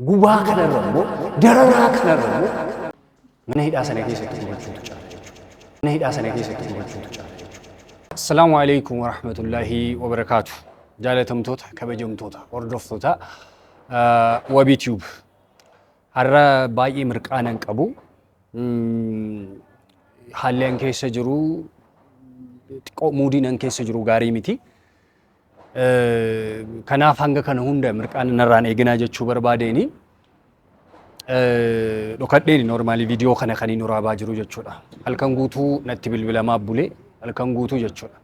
Gubaa kanarra immoo, dararaa kanarra immoo mana hidhaa sana keessatti gubachuutu caala jechuudha. Mana hidhaa sana keessatti gubachuutu caala jechuudha. Assalaamu alaikum warahmatullaahi wabarakaatu. Jaalatamtoota, kabajamtoota, hordoftoota Wabii Tube. Har'a baay'ee mirqaanan qabu. Haalli an keessa jiru xiqqoo, muudiin an keessa jiru gaarii miti. Kanaaf hanga kana hunda mirqaana narraan eeginaa jechuu barbaadeeni. Dhokadheeni normally viidiyoo kana kan inni waraabaa jiru jechuudha. Halkan guutuu natti bilbilamaa bule, halkan guutuu jechuudha.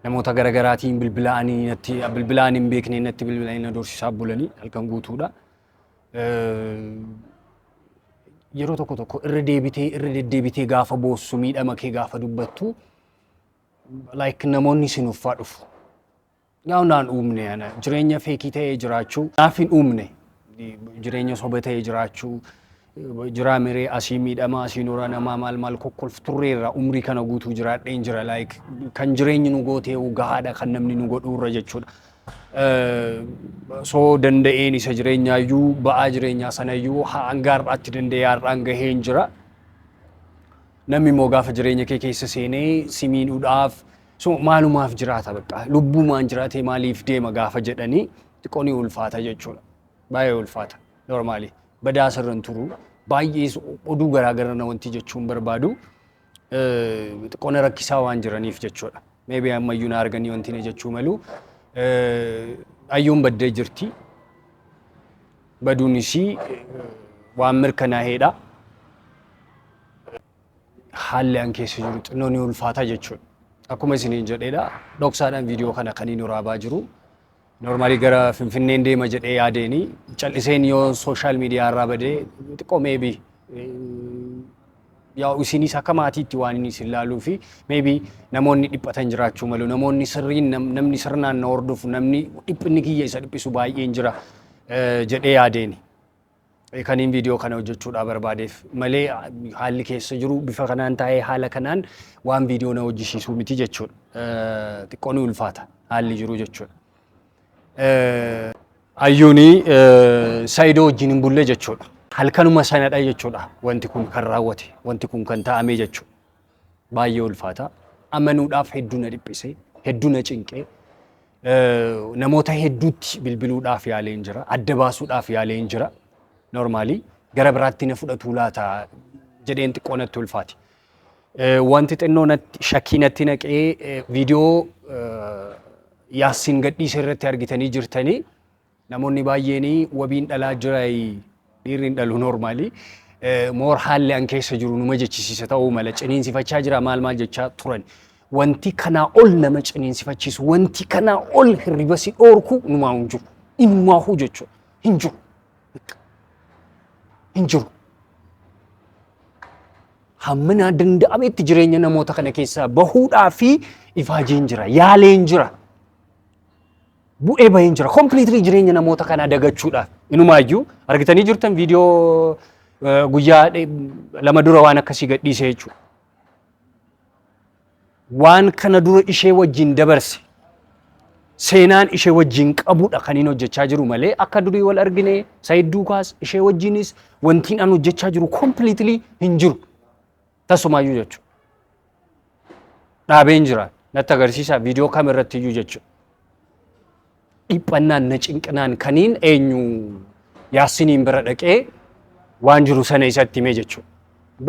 Namoota garaagaraatiin bilbilaanii, natti bilbilaan hin beekne natti bilbilanii na doorsisaa bulanii halkan guutuudha. Yeroo tokko tokko irra deebitee irra deddeebitee gaafa boossu, miidhama kee gaafa dubbattu, like namoonni si nuffaa dhufu. Yaa naan uumne ana jireenya fake ta'ee jiraachuu naaf hin uumne, jireenya soba ta'ee jiraachuu jiraa miree, asii miidhamaa, asii nura namaa, maal maal kokkolf turreerra. Umrii kana guutuu jiraadheen jira. Like kan jireenyi nu gootee gahaadha kan namni nu godhuurra jechuudha. So danda'een isa jireenyaayyuu, ba'aa jireenyaa sanayyuu hanga har'aatti danda'ee har'aan gaheen jira. Namni immoo gaafa jireenya kee keessa seenee si miidhuudhaaf, so maalumaaf jiraata, bakka lubbumaan jiraatee maaliif deema gaafa jedhanii, xiqqoo ni ulfaata jechuudha. Baay'ee ulfaata. Normally badaa sirra hin turu. Baay'ee oduu garaagara na wanti jechuun barbaadu xiqqoo na rakkisaa waan jiraniif jechuudha. Maybe ammayyuu na arganii wanti na jechuu malu. Ayyuun baddee jirti. Baduun isii waan mirkanaa'eedha. Haalli an keessa jiru xinnoo ni ulfaata jechuudha. Akkuma isiniin jedheedha, dhoksaadhaan viidiyoo kana kan inni waraabaa jiru. Normally gara Finfinneen deema jedhee yaadeeni calliseen yoo social media irraa badee xiqqoo maybe yaa isinis akka maatiitti waan inni isin laaluu fi maybe namoonni dhiphatan jiraachuu malu, namoonni sirriin, namni sirnaan na hordofu, namni dhiphinni kiyya isa dhiphisu baay'een jira jedhee yaadeeni. Kaniin viidiyoo kana hojjechuudhaa barbaadeef malee haalli keessa jiru bifa kanaan taa'ee haala kanaan waan viidiyoo na hojjisiisuu miti jechuudha. Xiqqoo ni ulfaata haalli jiru jechuudha. Ayyuuni Saayidoo wajjin hin bulle jechuudha. Halkanuma sanadha jechuudha wanti kun kan raawwate, wanti kun kan ta'ame jechuudha. Baay'ee ulfaata. Amanuudhaaf hedduu na dhiphise, hedduu na cinqee. Namoota hedduutti bilbiluudhaaf yaaleen jira, adda baasuudhaaf yaaleen jira. Normally gara biraatti na fudhatuu laata jedheen xiqqoo natti ulfaate. Wanti xinnoo natti shakkii natti naqee, viidiyoo Yaassin gadhiise irratti argitanii jirtanii, namoonni baay'een Wabiin dhalaa jira, dhiirri hin dhalu normally. More haalli an keessa jiru numa jechisiisa ta'uu mala, ciniinsifachaa jira, maal maal jechaa turan. Wanti kanaa ol nama ciniinsifachiisu, wanti kanaa ol hirriba si dhoorku numaa hin jiru. Inumaahuu jechuudha. Hin jiru. Hin jiru. Hamma naa danda'ametti jireenya namoota kana keessaa bahuudhaa fi ifaajeen jira. Yaaleen jira. Bu'ee baheen jira. Completely jireenya namoota kanaa dagachuudhaaf. Inumaayyuu argitanii jirtan viidiyoo guyyaa 2 dura waan akkasii gadhiise jechuudha. Waan kana dura ishee wajjin dabarse, seenaan ishee wajjin qabudha kan inni hojjechaa jiru malee akka durii wal argine Sayid duukaas ishee wajjinis wantiin an hojjechaa jiru completely hin jiru. Tasumaayyuu jechuudha. Dhaabeen jira, natti agarsiisa viidiyoo kam irratti iyyuu jechuudha. Dhiphannaan na cinqinaan kaniin eenyu Yaassiniin bira dhaqee waan jiru sana isatti himee jechuudha.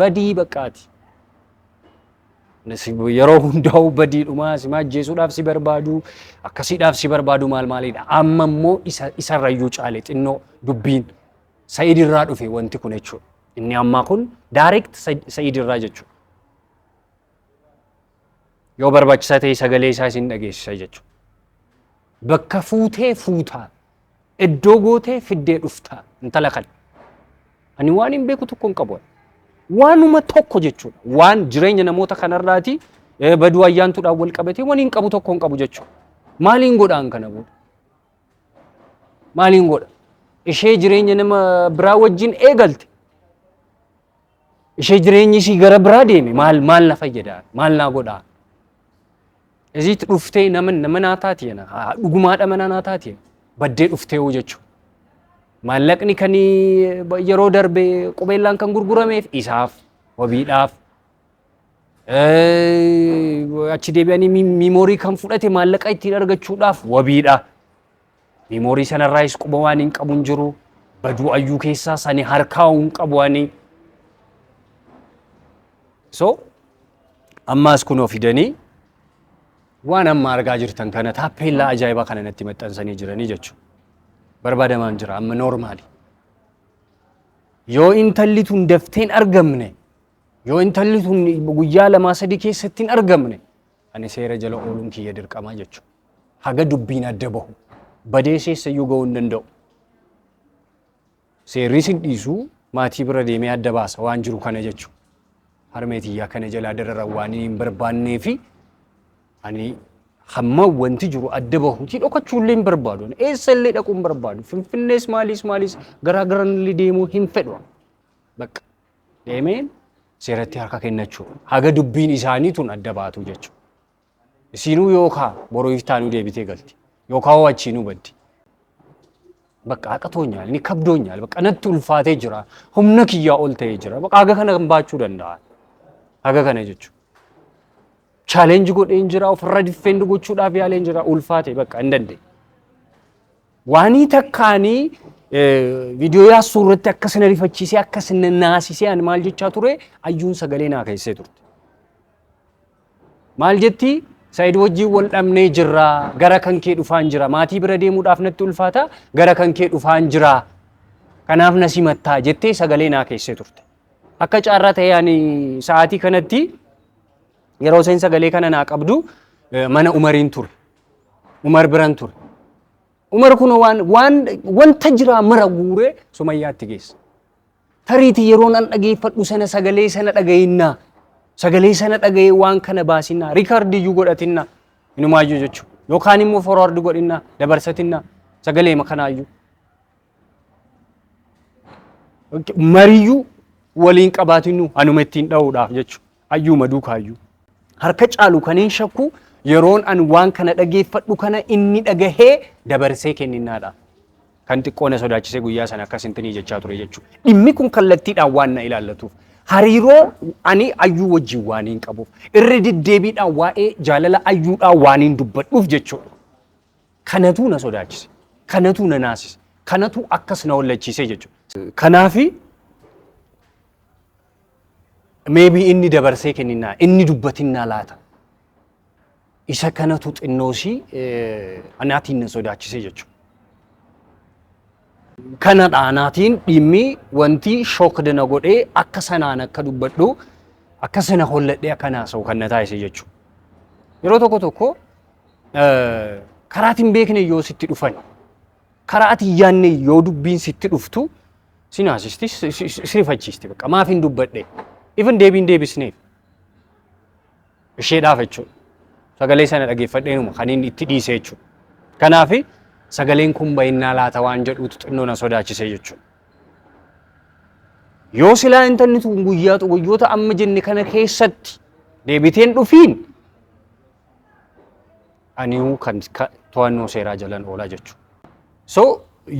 Badii baqqaati. Yeroo hundaa'u badiidhumaa si ajjeesuudhaaf si barbaadu, akkasiidhaaf si barbaadu, maal maalidha. Amma immoo isarrayyuu caale xinnoo dubbiin Sa'id irraa dhufe wanti kun jechuudha. Inni ammaa kun direct Sa'id irraa jechuudha. Yoo barbaachisaa ta'e sagalee isaa isin dhageessisa jechuudha. Bakka fuutee fuutaa, iddoo gootee fiddee dhuftaa intala kana. Ani waan hin beeku tokko hin qabu. Waanuma tokko jechuudha. Waan jireenya namoota kanarraati baduu ayyaantuudhaan wal qabatee waan hin qabu tokko hin qabu jechuudha. Maaliin godhaan kana booda? Maaliin godha? Ishee jireenya nama biraa wajjin eegalte. Ishee jireenyi ishii gara biraa deeme, maal maal na fayyada? Maal naa godhaa? Isitti dhuftee nama nama naa taati, dhugumaadha mana naa taati. Baddee dhuftee hoo jechuudha. Maallaqni kan yeroo darbe qubeellaan kan gurgurameef isaaf wabiidhaaf. Achi deebi'anii memory kan fudhate maallaqa ittiin argachuudhaaf wabiidha. Memory sanarraayis quba waan hin qabu hin jiru. Baduu Ayyuu keessaa sani harkaa hin qabu ani. So ammaas kunoo fidanii waan amma argaa jirtan kana, taappeellaa ajaa'ibaa kana natti maxxansanii jiranii jechuudha. Barbaadamaan jira amma normal. Yoo intalli tun daftee hin argamne, yoo intalli tun guyyaa 2-3 keessatti hin argamne, ani seera jala ooluun kiyya dirqamaa jechuudha. Haga dubbiin adda bahu badee seessayyuu ga'uu hin danda'u. Seerris hin dhiisu, maatii bira deemee adda baasa waan jiru kana jechuudha. Harmee tiyyaa kana jalaa dararan waan hin barbaannee fi ani hamma wanti jiru adda bahuutii dhokachuullee hin barbaadu. Eessa illee dhaquu hin barbaadu. Finfinnees maaliis maaliis garaa garanillee deemuu hin fedhu. Bakka deemeen seeratti harka kennachuu haga dubbiin isaanii tun adda baatu jechuudha. Isiinuu yookaa boruu iftaanuu deebitee galti. Yookaa hoo achiinuu baddi. Bakka haqa toonyaal ni kabdoonyaal, bakka natti ulfaatee jira. Humna kiyyaa ol ta'ee jira. Bakka haga kana kan baachuu danda'a. Haga kana jechuudha. Challenge godheen jira, ofirra defend gochuudhaaf yaaleen jira, ulfaate, bakka hin dandeenye. Waanii takkaanii viidiyoo yaasuu irratti akkas na rifachiisee, akkas na naasisee, ani maal jechaa ture? Ayyuun sagalee naa keessee turte. Maal jetti? "Saayid wajjin wal dhabnee jirra, gara kan kee dhufaan jira, maatii bira deemuudhaaf natti ulfaata, gara kan kee dhufaan jira, kanaaf na simattaa" jettee sagalee naa keessee turte. Akka caarraa ta'ee ani sa'aatii kanatti yeroo isheen sagalee kana naa qabdu mana Umariin ture. Umar biran ture. Umar kun waan wanta jiraa mara guuree Sumayyaatti geessa. Tariitii yeroo nan dhageeffadhu sana sagalee sana dhaga'innaa. Sagalee sana dhaga'ee waan kana baasinnaa. Record iyyuu godhatinnaa. Inumaayyuu jechuudha. Yookaan immoo forward godhinnaa. Dabarsatinnaa. Sagalee kanaayyuu. Mariyyuu waliin qabaatinnu anuma ittiin dha'uudhaaf jechuudha. Ayyuuma duukaayyuu. Harka caalu kan hin shakku yeroon an waan kana dhageeffadhu kana inni dhagahee dabarsee kenninnaadha. Kan xiqqoo na sodaachisee guyyaa sana akkas intinii jechaa ture jechuudha. Dhimmi kun kallattiidhaan waan na ilaallatuuf. Hariiroo ani Ayyuu wajjin waan hin qabuuf. Irra deddeebiidhaan waa'ee jaalala Ayyuudhaan waan hin dubbadhuuf jechuudha. Kanatu na sodaachise. Kanatu na naasise. Kanatu akkas na wallachiise jechuudha. Kanaafi maybe inni dabarsee kenninnaa, inni dubbatinnaa laata. Isa kanatu xinnoosii anaatiin na sodaachise jechuudha. Kanadha anaatiin dhimmi wanti shocked na godhee akka sanaan akka dubbadhu, akka sana holladhee akka naasa'u kan na taasise jechuudha. Yeroo tokko tokko karaa hin beekne yoo sitti dhufan, karaa ati hin yaadne yoo dubbiin sitti dhuftu, si naasisti, si rifachiisti. Bakka maaf hin dubbadhe? Even deebiin deebisneef isheedhaaf jechuudha. Sagalee sana dhageeffadheenuma kan inni itti dhiise jechuudha. Kanaaf sagaleen kun bayinnaa laata waan jedhuutu xinnoo na sodaachise jechuudha. Yoo silaa intalli tun guyyaa guyyoota amma jenne kana keessatti deebiteen dhufiin, aniyu kan to'annoo seeraa jalan oolaa jechuudha. So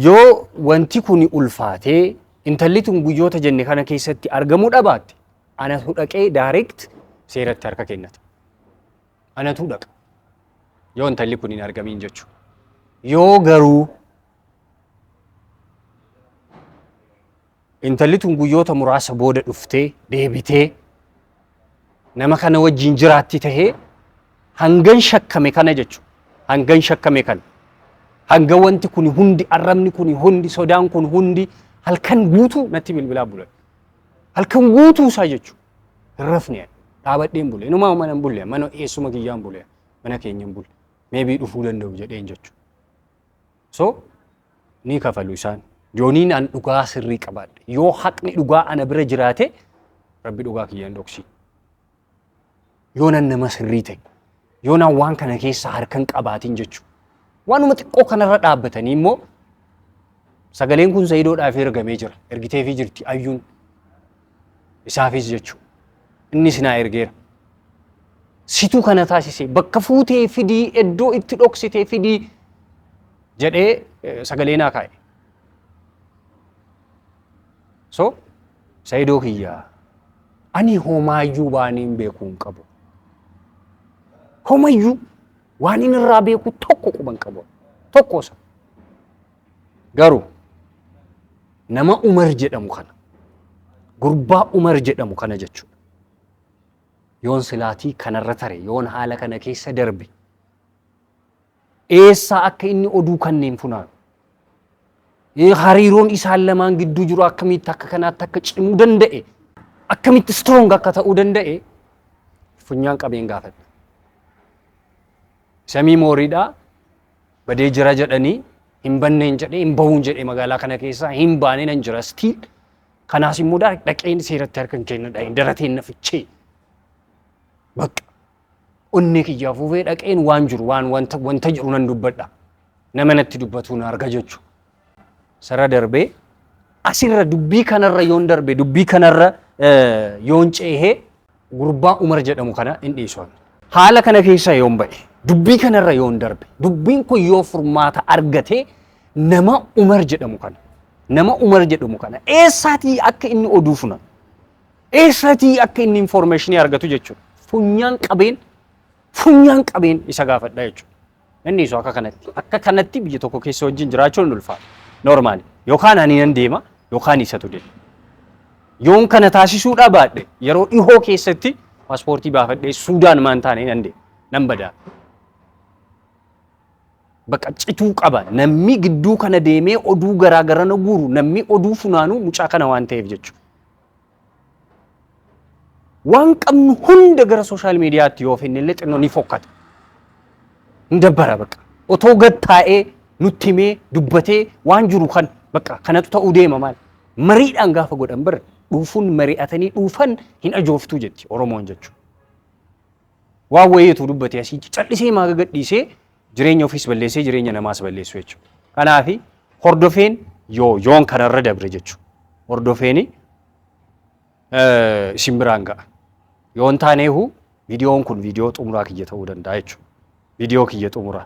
yoo wanti kun ulfaatee intalli tun guyyoota jenne kana keessatti argamuu dhabaatte, anatu dhaqee direct seeratti harka kennata. Anatu dhaqa. Yoo intalli kun hin argamiin jechuudha. Yoo garuu intalli tun guyyoota muraasa booda dhuftee deebitee nama kana wajjin jiraatti tahee, hangan shakkame kana jechuudha. Hangan shakkame kana. Hanga wanti kun hundi, arrabni kun hundi, sodaan kun hundi halkan guutuu natti bilbilaa bulan. Halkan guutuu isaa jechuudha. Hin rafne ani. Dhaabadheen bule. Inumaa mana hin bulle. Mana eessuma kiyyaan bule. Mana keenya hin bulle. Maybe dhufuu danda'u jedheen jechuudha. So ni kafalu isaan. Yooniin an dhugaa sirrii qabaadhe. Yoo haqni dhugaa ana bira jiraate, Rabbi dhugaa kiyyaan dhoksii. Yoo nan nama sirrii ta'e. Yoo nan waan kana keessa harkan qabaatin jechuudha. Waanuma xiqqoo kanarra dhaabbatanii immoo sagaleen kun Sayidoodhaaf ergamee jira. Ergiteefii jirti Ayyuun. Isaafis jechuudha. Innis naa ergeera. "Situu kana taasise, bakka fuutee fidii, iddoo itti dhoksitee fidii" jedhee sagalee naa kaa'e. So Saidoo kiyya ani homaayyuu waaniin beekuu hin qabu. Homayyuu waan inni irraa beeku tokko quba hin qabu. Tokko isa. Garuu nama Umar jedhamu kana gurbaa Umar jedhamu kana jechuudha. Yoon silaatii kanarra tare yoon haala kana keessa darbe eessaa akka inni oduu kanneen funaanu hariiroon isaan lamaan gidduu jiru akkamitti akka kanaatti akka cimuu danda'e akkamitti strong akka ta'uu danda'e funyaan qabeen gaafadha. Samii mooriidhaa badee jira jedhanii hin banneen jedhee hin bahuun jedhee magaalaa kana keessaa hin baane nan jira still. Kanaas immoo dhaqeen seeratti harka hin kennadha darateen na fichee. Bakka onnee kiyyaa fuufee dhaqeen waan jiru waan wanta jiru nan dubbadha. Nama natti dubbatu na arga jechuudha. Sarara darbee asirra dubbii kanarra yoon darbe dubbii kanarra yoon ceehee gurbaa Umar jedhamu kana hin dhiisu. Haala kana keessa yoon ba'e dubbii kanarra yoon darbe dubbiin kun yoo furmaata argate nama Umar jedhamu kana nama Umar jedhamu kana eessaatii akka inni oduu funaanu eessaatii akka inni information argatu jechuudha. Funyaan qabeen isa gaafadha jechuudha. Inni isu akka kanatti biyya tokko keessa wajjin jiraachuun hin ulfaata. Normal yookaan ani nan deema yookaan isatu deema. Yoon kana taasisuu baadhe yeroo dhihoo keessatti paaspoortii baafadhee Suudaan maan taane nan deema nan badaa. Bakka cituu qaba namni gidduu kana deemee oduu garaa gara na guuru namni oduu funaanu mucaa kana waan ta'eef jechuudha. Waan qabnu hunda gara social mediaatti yoo finne illee xinnoo ni fokkata. Hin dabbara bakka. Otoo gad taa'ee nutti himee dubbatee waan jiru kan bakka kanatu ta'uu deema maal. Mariidhaan gaafa godhan bara dhuufuun mari'atanii dhuufan hin ajooftuu jetti Oromoon jechuudha. Waan wayiitu dubbatee asii callisee maaga gadhiisee jireenya ofiis balleessee jireenya namaas balleessu jechuudha. Kanaafi hordofeen yoo yoon kanarra dabre jechuudha. Hordofeeni isin biraan ga'a. Yoon taaneehu viidiyoon kun viidiyoo xumuraa kiyya ta'uu danda'a jechuudha. Viidiyoo kiyya xumuraa.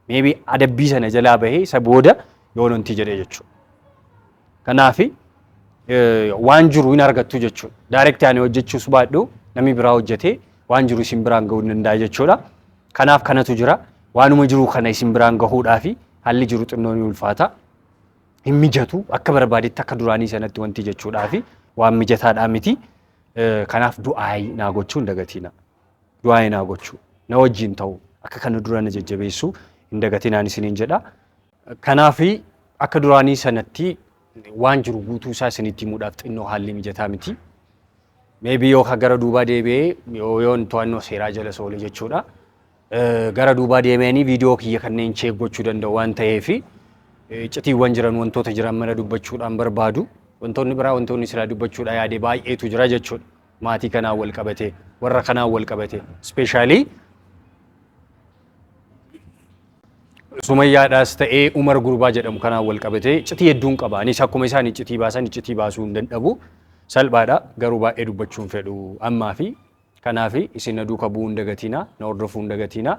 Maybe adabbii sana jalaa bahee isa booda yoon wanti jedhee jechuudha. Kanaafi waan jiru hin argattu jechuudha. Direct ani hojjechuus baadhu namni biraa hojjetee waan jiru isin biraan gahuu hin danda'a jechuudha. Kanaaf kanatu jira. Waanuma jiru kana isin biraan gahuudhaafi haalli jiru xinnoo ni ulfaata. Hin mijatu akka barbaadetti akka duraanii sanatti wanti jechuudhaafi waan mijataadhaa miti. Kanaaf du'aayii naa gochuu hin dagatina. Du'aayii naa gochuu na wajjin ta'u akka kana dura na jajjabeessuu hin dagatinaan isiniin jedha. Kanaafi akka duraanii sanatti waan jiru guutuu isaa isinitti himuudhaaf xinnoo haalli mijataa miti. Maybe yoo ka gara duubaa deebi'ee yoo yoon to'annoo seeraa jala soole jechuudha. Gara duubaa deebi'anii viidiyoo kiyya kanneen check gochuu danda'u waan ta'eef icitiiwwan jiran wantoota jiran mana dubbachuudhaan barbaadu. Wantoonni biraa wantoonni silaa dubbachuudha yaade baay'eetu jira jechuudha. Maatii kanaan wal qabatee warra kanaan wal qabatee especially Sumayyaadhaas ta'ee Umar Gurbaa jedhamu kanaan wal qabatee iccitii hedduun qaba. Anis akkuma isaan iccitii baasan iccitii baasuu hin dandhabu. Salphaadha garuu baay'ee dubbachuu hin fedhu ammaa fi kanaaf isin na duuka bu'uu hin dagatinaa na hordofuu hin dagatinaa.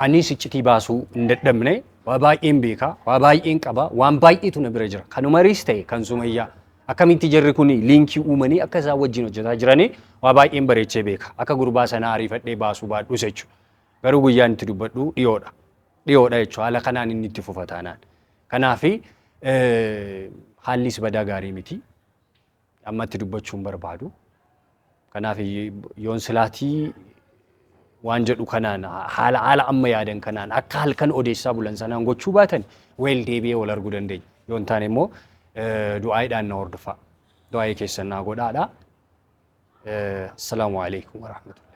Anis iccitii baasuu hin dadhabne, waa baay'een beeka, waa baay'een qaba, waan baay'eetu na bira jira. Kan Umaris ta'e kan Sumayyaa akkamitti jarri kun link uumanii akka isaan wajjin hojjetaa jiranii waa baay'een bareechee beeka. Akka gurbaa sanaa ariifadhee baasuu baadhus jechuudha. Garuu guyyaan itti dubbadhu dhiyoodha. Dhiyoodha jechuudha. Haala kanaan inni itti fufa taanaan. Kanaafi haallis badaa gaarii miti. Ammatti dubbachuu hin barbaadu. Kanaaf yoon silaatii waan jedhu kanaan haala amma yaadan kanaan akka halkan odeessaa bulan sanaan gochuu baatan weel deebi'ee wal arguu dandeenya. Yoon taane immoo du'aayiidhaan na hordofaa. Du'aayii keessan naa godhaadha. Assalaamu alaikum warahmatullahi.